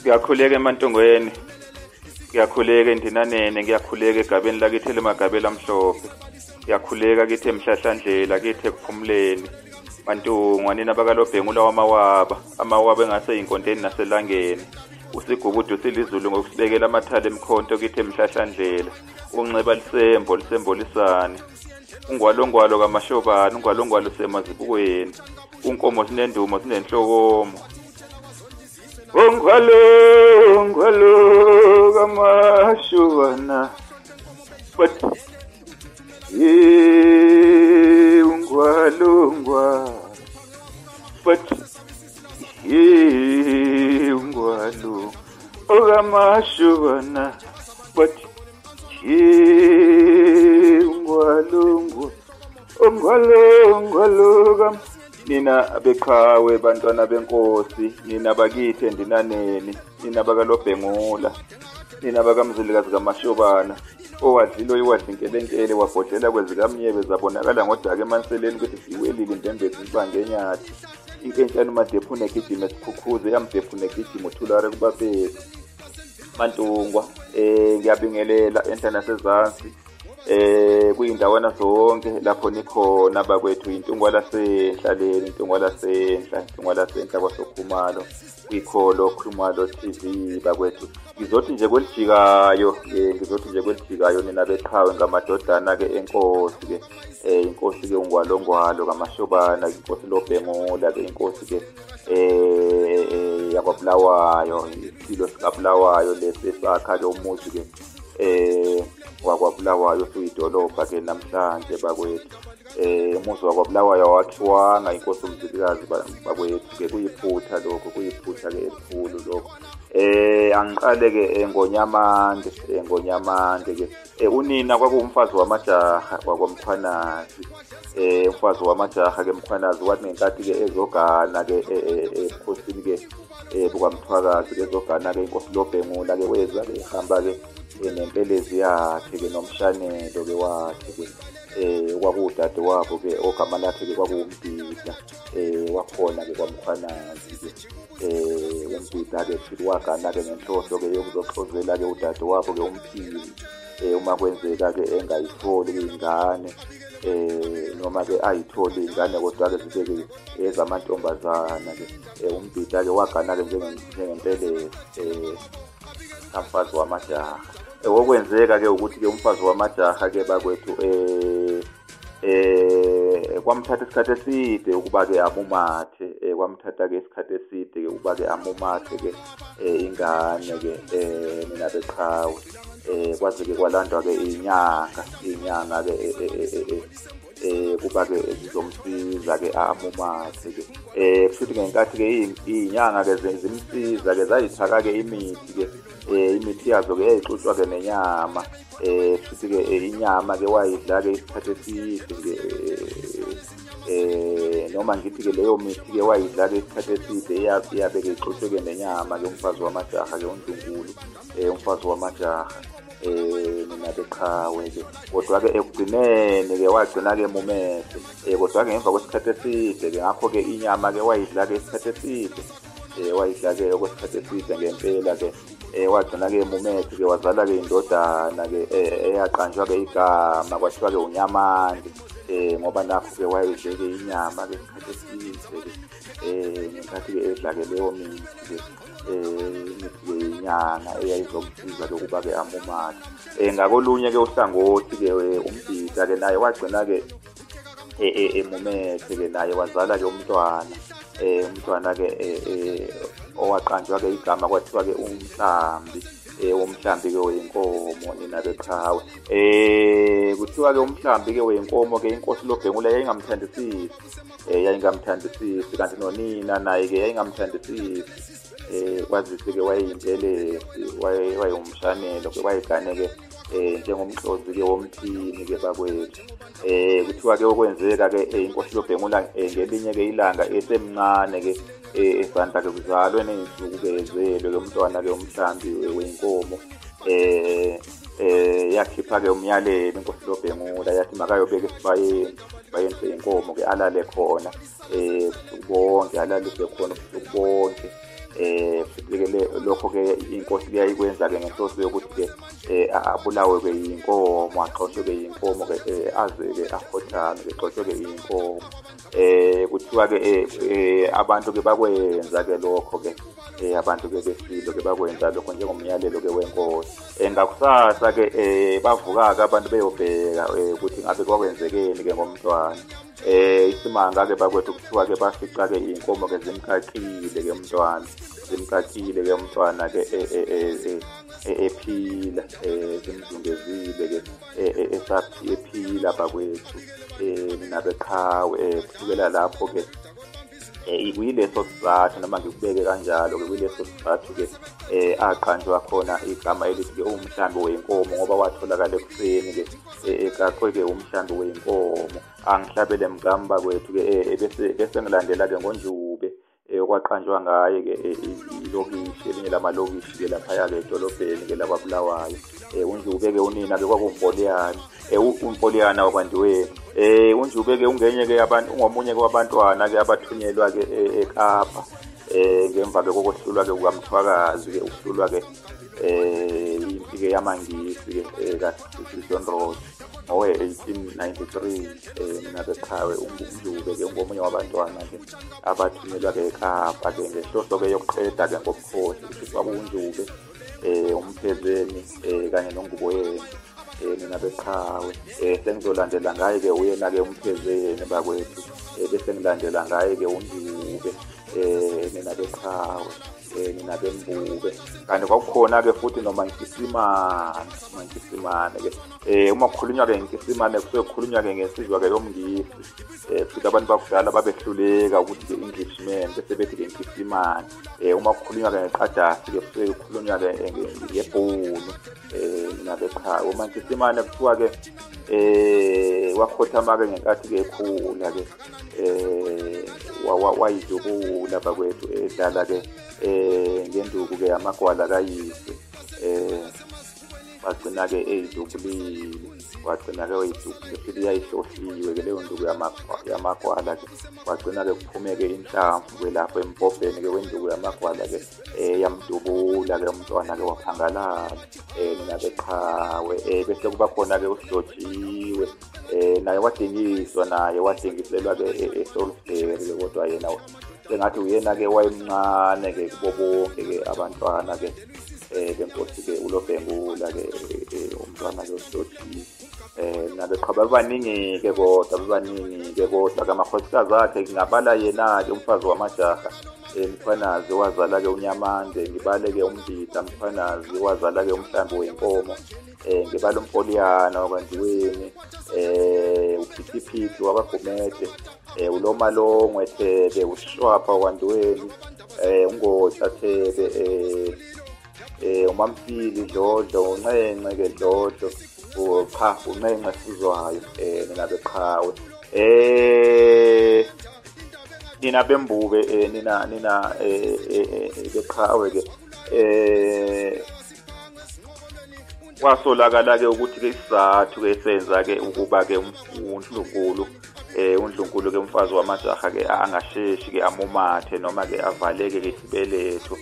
Ngiyakhuleka eMantungweni, ngiyakhuleka eNdinaneni, ngiyakhuleka egabeni lakithi elimagabela amhlophe, ngiyakhuleka kithi emhlahlandlela, kithi ekuphumuleni. Mantungwa nina bakaLobhengula wamawaba, amawaba engase inkonteni naselangeni. Usigubudu silizulu ngokusibekela amathala emkhonto kithi emhlahlandlela. Unxeba lisembo lisembolisane. Ungwalongwalo kaMashobana, ungwalongwalo semazibukweni. Unkomo sinendumo sinenhlokomo. Ungwalo ngwalo kaMashobana. But ye ungwalo ngwa. But ye ungwalo okaMashobana. But ye ungwalo ngwa. Ungwalo ngwalo kam. Nina beqhawe bantwana benkosi, nina bakithi eNdinaneni, nina bakaLobhengula, nina bakaMzilikazi kaMashobana, owadlilo iwadla inkelenkele wabhodlela kwezikamnyebe zabonakala ngodaka emanseleni ukuthi siwelile impembezi sibange enyathi. Inkentshane uMadephune egijima esikhukhuze yamdephune egijima uthulare kubapeli. Mantungwa, ngiyabingelela enhla nasezansi. Kuyindawana zonke lapho nikhona bakwethu, intungwa lasenhla leni, intungwa lasenhla, intungwa lasenhla kwaSokhumalo, kwikholo Khumalo TV bakwethu. Ngizothi nje kwelijikayo, ngizothi nje kwelijikayo nina beqhawe ngamadodana ke enkosi ke, inkosi ke ungwalongwalo kaMashobana, inkosi Lobhengula ke, inkosi ke yakwaBulawayo, isilo sikaBulawayo lesi sakha ke umuzi ke wakwaBulawayo suyidolobha ke namhlanje bakwethu. Umuzi wakwaBulawayo wakhiwanga inkosi uMzilikazi bakwethu ke, kuyiphutha lokho, kuyiphutha ke elikhulu lokho. Angiqale ke eNgonyamande, eNgonyamande ke. Unina kwakuwumfazi wamajaha wakwaMkhwanazi. Umfazi wamajaha ke Mkhwanazi wathi ngenkathi ke ezogana ke ebukhosini ke bukaMthwakazi ke ezogana ke inkosi Lobhengula ke weza ke ehamba ke nempelezi yakhe ke nomshanelo ke wakhe ke, kwakudade wabo ke ogama lakhe ke kwakuwuMbida, wakhona ke kwaMkhwanazi ke. uMbida ke futhi wagana ke ngenhloso ke yokuzoxozela ke udade wabo ke uMphili, uma kwenzeka ke engayitholi ingane, noma ke ayitholi ingane kodwa ke zibe ke ezamantombazana ke. uMbida ke wagana ke njengempelezi umfazi wamajaha. Okwenzeka ke ukuthi ke umfazi wamajaha ke bakwethu kwamthatha isikhathi eside ukuba ke amumathe, kwamthatha ke isikhathi eside ke ukuba ke amumathe ke ingane ke nina beqhawe. Kwaze ke kwalandwa ke inyanga, inyanga ke kuba ke zizomsiza ke amumathe ke. Futhi ngenkathi ke inyanga ke zimsiza ke zayithaka ke imithi ke, imithi yazo ke yayixutshwa ke nenyama. Futhi ke inyama ke wayidla ke isikhathi eside ke, noma ngithi ke leyo mithi ke wayidla ke isikhathi eside iyabe ke ixutshwe ke nenyama ke umfazi wamajaha ke uNdungulu, umfazi wamajaha nina beqhawe ke. Kodwa ke ekugcineni ke wagcina ke mumethe, kodwa ke ngemva kwesikhathi eside ke, ngakho ke inyama ke wayidla ke isikhathi eside, wayidla ke okwesikhathi eside ngempela ke. Wagcina ke mumethe ke wazala ke indodana ke eyaqanjwa ke igama kwathiwa ke uNyamande, ngoba nakho ke wayidle ke inyama ke isikhathi eside ke, ngenkathi ke edla ke leyo mithi ke, imithi ke inyanga eyayizomsiza ke ukuba ke amumathe. Ngakolunye ke uhlangothi ke uMbida ke naye wagcina ke emumethe ke naye wazala ke umntwana, umntwana ke owaqanjwa ke igama kwathiwa ke uMhlambi, umhlambi ke wenkomo nina beqhawe. Kuthiwa ke umhlambi ke wenkomo ke inkosi Lobhengula yayingamthandisisi, yayingamthandisisi, kanti nonina naye ke yayingamthandisisi. Kwazise ke wayeyimpelesi, wayewumshanelo ke, wayegane ke njengomhlozi ke womthini ke bakwethu. Kuthiwa ke okwenzeka ke inkosi Lobhengula ngelinye ke ilanga esemncane ke esandla ke kuzalwe ney'nsuku ke ezelwe ke umntwana ke umhlambi wenkomo, yakhipha ke umyalelo inkosi Lobhengula yathi makayobeka esibayeni, esibayeni seyinkomo ke alale khona ubusuku bonke, alalise khona ubusuku bonke. Futhi-ke lokho-ke inkosi kuyayikwenza-ke ngenhloso yokuthi-ke abulawe-ke yinkomo, axoshwe-ke yinkomo-ke, aze-ke akhothame-ke, exoshwe-ke yinkomo. Kuthiwa-ke abantu-ke bakwenza-ke lokho-ke, abantu-ke besilo-ke bakwenza lokho njengomyalelo-ke wenkosi. Ngakusasa-ke bavuka-ke abantu beyobheka ukuthi ngabe kwakwenzekeni-ke ngomntwana. Isimanga-ke bakwethu kuthiwa-ke bafica-ke iy'nkomo-ke zimkakile-ke umntwana, zimkakile-ke umntwana-ke ephila, zimzungezile-ke ephila bakwethu, nina beqhawe. Kusukela lapho-ke kuyileso sizathu, noma ngikubeke kanjalo-ke, kuyileso sizathu-ke aqanjwa khona igama elithi-ke umhlambi wenkomo, ngoba watholakala ekuseni-ke eqaqwe-ke umhlambi wenkomo. Angihlabele mgama bakwethu-ke, bese ngilandela-ke ngoNjube, okwaqanjwa ngaye-ke ilokishi, elinye lamalokishi-ke laphaya-ke edolobheni-ke lakwaBulawayo. UNjube-ke unina-ke kwakuwumpoliyana, umpoliyana wakwaNdiweni. UNjube-ke ungenye-ke abantu, ungomunye-ke wabantwana-ke abathunyelwa-ke eKapa, ngemva-ke kokuhlulwa-ke kukaMthwakazi-ke, ukuhlulwa-ke impi-ke yamaNgisi-ke ka-Cecil Rhodes ngowe-1893. Mina beqhawe, uNjube-ke ungomunye wabantwana-ke abathunyelwa-ke eKapa-ke ngenhloso-ke yokuqeda-ke ngobukhosi. Kusho kwakuwuNjube, uMphezeni, kanye noNguboyeni, nina beqhawe. Sengizolandela ngaye-ke uyena-ke uMphezeni bakwethu, bese ngilandela ngaye-ke uNjube, nina beqhawe, nina bembube. Kanti kwakukhona-ke futhi noma Nkisimane, Nkisimane-ke. Uma kukhulunywa-ke ngeNkisimane kusuke kukhulunywa-ke ngensizwa-ke yomNgisi. Futhi abantu bakudala babehluleka ukuthi-ke Englishman, bese bethi-ke Nkisimane. Uma kukhulunywa-ke ngeqadasi-ke kusuke kukhulunywa-ke ngebhunu, nina beqhawe. Uma Nkisimane kuthiwa-ke wakhothama-ke ngenkathi-ke ekhula-ke, wayidubula bakwethu, edlala-ke ngenduku-ke amagwala kayise. Wagcina-ke eyidubulile, wagcina-ke eyidubulile, futhi yayihlohliwe-ke leyo nduku yamagwala-ke. Wagcina-ke kuphume-ke inhlamvu-ke lapho empopeni-ke wenduku yamagwala-ke, yamdubula-ke umntwana-ke waphangalala, nina beqhawe. Bese kuba khona-ke uSidojiwe, naye wadingiswa, naye wadingiselwa-ke eSalisbury-ke, kodwa yena sengathi uyena-ke wayemncane-ke kubo bonke-ke abantwana-ke benkosi-ke uLobhengula-ke, umntwana-ke uSidojiwe. Nabeqhawe babaningi-ke kodwa, babaningi-ke kodwa-ke amakhosikazi akhe ngingabala yena-ke umfazi wamajaha, Mkhwanazi wazala-ke uNyamande, ngibale-ke uMbida Mkhwanazi wazala-ke umhlambi wenkomo, ngibale uMpoliyana wakwaNdiweni, uPhithiphithi wakwaGumede, uLomalongwe Thebe, uShwapha wakwaNdiweni, uNgotsha Thebe, uMamfili Dlodlo, uNxenxe-ke Dlodlo, cha uNxenxe Fuzwayo, nina beqhawe. Nina bembube, nina beqhawe-ke. Kwasolakala-ke ukuthi-ke isizathu-ke esenza-ke ukuba-ke uNdlunkulu, uNdlunkulu-ke umfazi wamajaha-ke angasheshi-ke amumathe noma-ke avaleke-ke isibeletho.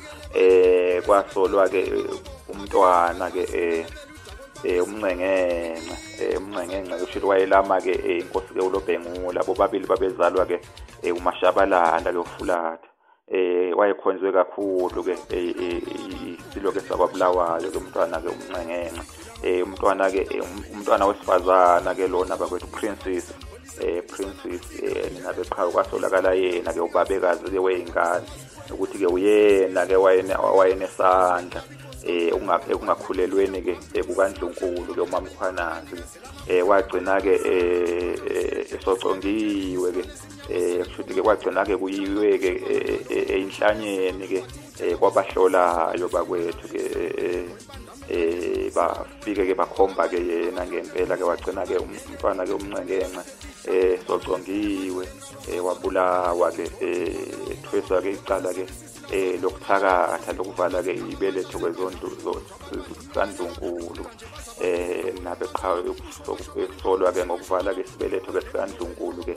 Kwasolwa-ke umntwana-ke uMncengence, uMncengence kusho wayelama-ke inkosi-ke uLobhengula, bobabili babezalwa-ke uMashabalala-ke uFulatha. Wayekhonzwe kakhulu-ke isilo-ke sakwaBulawayo-ke umntwana-ke uMncengence. Umntwana-ke umntwana wesifazana-ke lona bakwethu, Princess, Princess, nina beqhawe. Kwasolakala yena-ke ubabekazi-ke wey'ngane ukuthi-ke uyena-ke wayenesandla ekungakhulelweni-ke kukaNdlunkulu-ke uMaMkhwanazi. Wagcina-ke esocongiwe-ke, kushuthi-ke kwagcina-ke kuyiwe-ke eyinhlanyeni-ke kwabahlolayo bakwethu-ke, bafike-ke bakhomba-ke yena ngempela-ke, wagcina-ke umntwana-ke uMncengence socongiwe, wabulawa-ke, ethweswa-ke icala-ke Lokuthakatha lokuvala ke ibeletho kwezondlu zikandlunkulu nabeqhawe ukusolwa ke ngokuvala ke isibeletho ke sikandlunkulu ke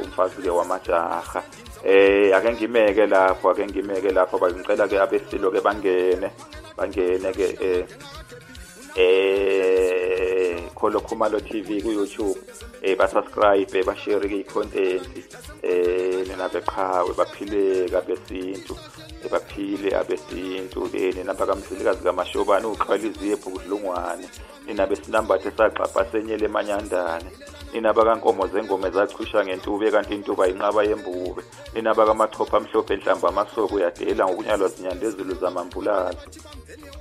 umfazi ke wamajaha. Ake ngimeke lapho, ake ngimeke lapho, bangicela ke abesilo ke bangene ke Kholo Khumalo TV ku YouTube, ba subscribe, ba share ke content, nina beqhawe baphile kabesintu, baphile abesintu ke nina bakaMzilikazi kaMashobane uxhwala iziyephu kudlungwane, nina besinambathe saxapha senyele emanyandane, nina bakankomo zengome zachusha ngentube kanti intuba inqaba yembube, nina bakamachopha amhlophe enhlamba amasoko uyadela ngokunyalwa zinyandezulu zamambulazi,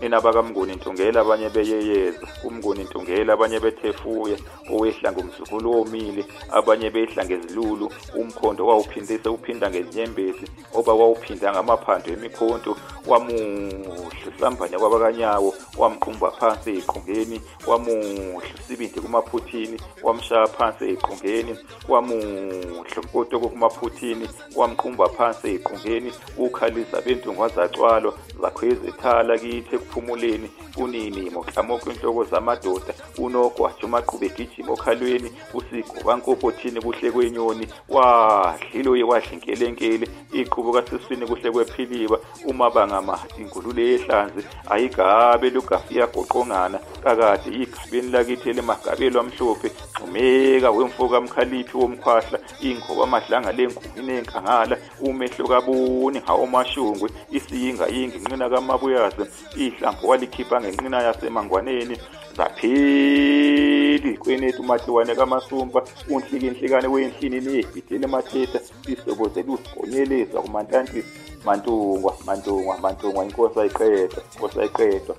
nina bakaMnguni Ntungela abanye beyeyeza, uMnguni Ntungela abanye bethefuye, owehla ngumzukulu omile, abanye behla ngezilulu, umkhondo wawuphindise uphinda ngezinyembezi, oba wawuphinda ngamaphando emikhonto, wamuhle sambane kwabakanyawo, wamqumba phansi eqhungeni, wamuhle sibindi kumaphuthini, wamshaya phansi eqhungeni, wamuhle mkotoko kumaphuthini, wamqumba phansi eqhungeni, ukhalisa bentungwa zacwalwa zakhweza ethala kithi ekuphumuleni, kunini moklamoko inhloko zamadoda, unogwaja umaqhube egijima okhalweni, usigoba nkopothini kuhle kwenyoni, wadlilo wadla inkelenkele, iqhubuka siswini kuhle kwephiliba, umabanga madi ingulule yehlanzi, ayigabe lugafiya goqongana, kakade igabeni lakithi elimagabelo amhlophe, xhumeka wemfoka mkhaliphi womkhwahla, ingoba amadlanga lenkuni nenkangala, umehlo kabuni ngawomashungwe, isiyinga yingi inqina kamabuyaze, ihlambo walikhipha ngenqina yasemangwaneni, zapheli kwenetu matiwane kaMasumba, unhlikinhlikane wenhlini neyebhidele emathetha, isobozela usigonyeleza kumantantisi, Mantungwa Mantungwa Mantungwa, inkosi ayiqedwa, inkosi ayiqedwa.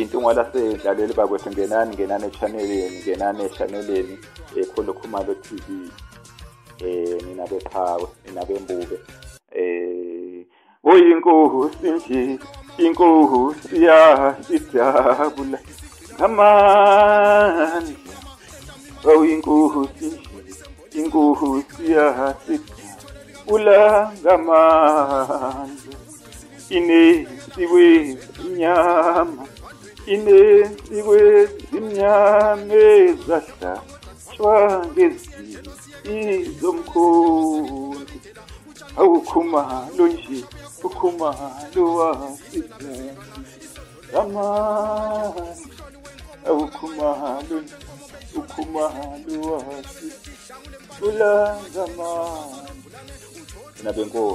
Intungwa lasedlaleli bakwethu, ngenani echanneleni, ngenani echanneleni Kholo Khumalo TV, nina beqhawe, nina bembube. Oyinkosi nje, inkosi yasidabula ngamandla, oyinkosi nje, inkosi yasidabula ngamandla, inesiwe inyama, inesiwe zimnyama ezahlatshwa ngezizomkhonto, awukhumalo nje, ukhumalo wasidabula ngamandla, awukhumalo nje, ukhumalo wasidabula ngamandla. Nabenkosi.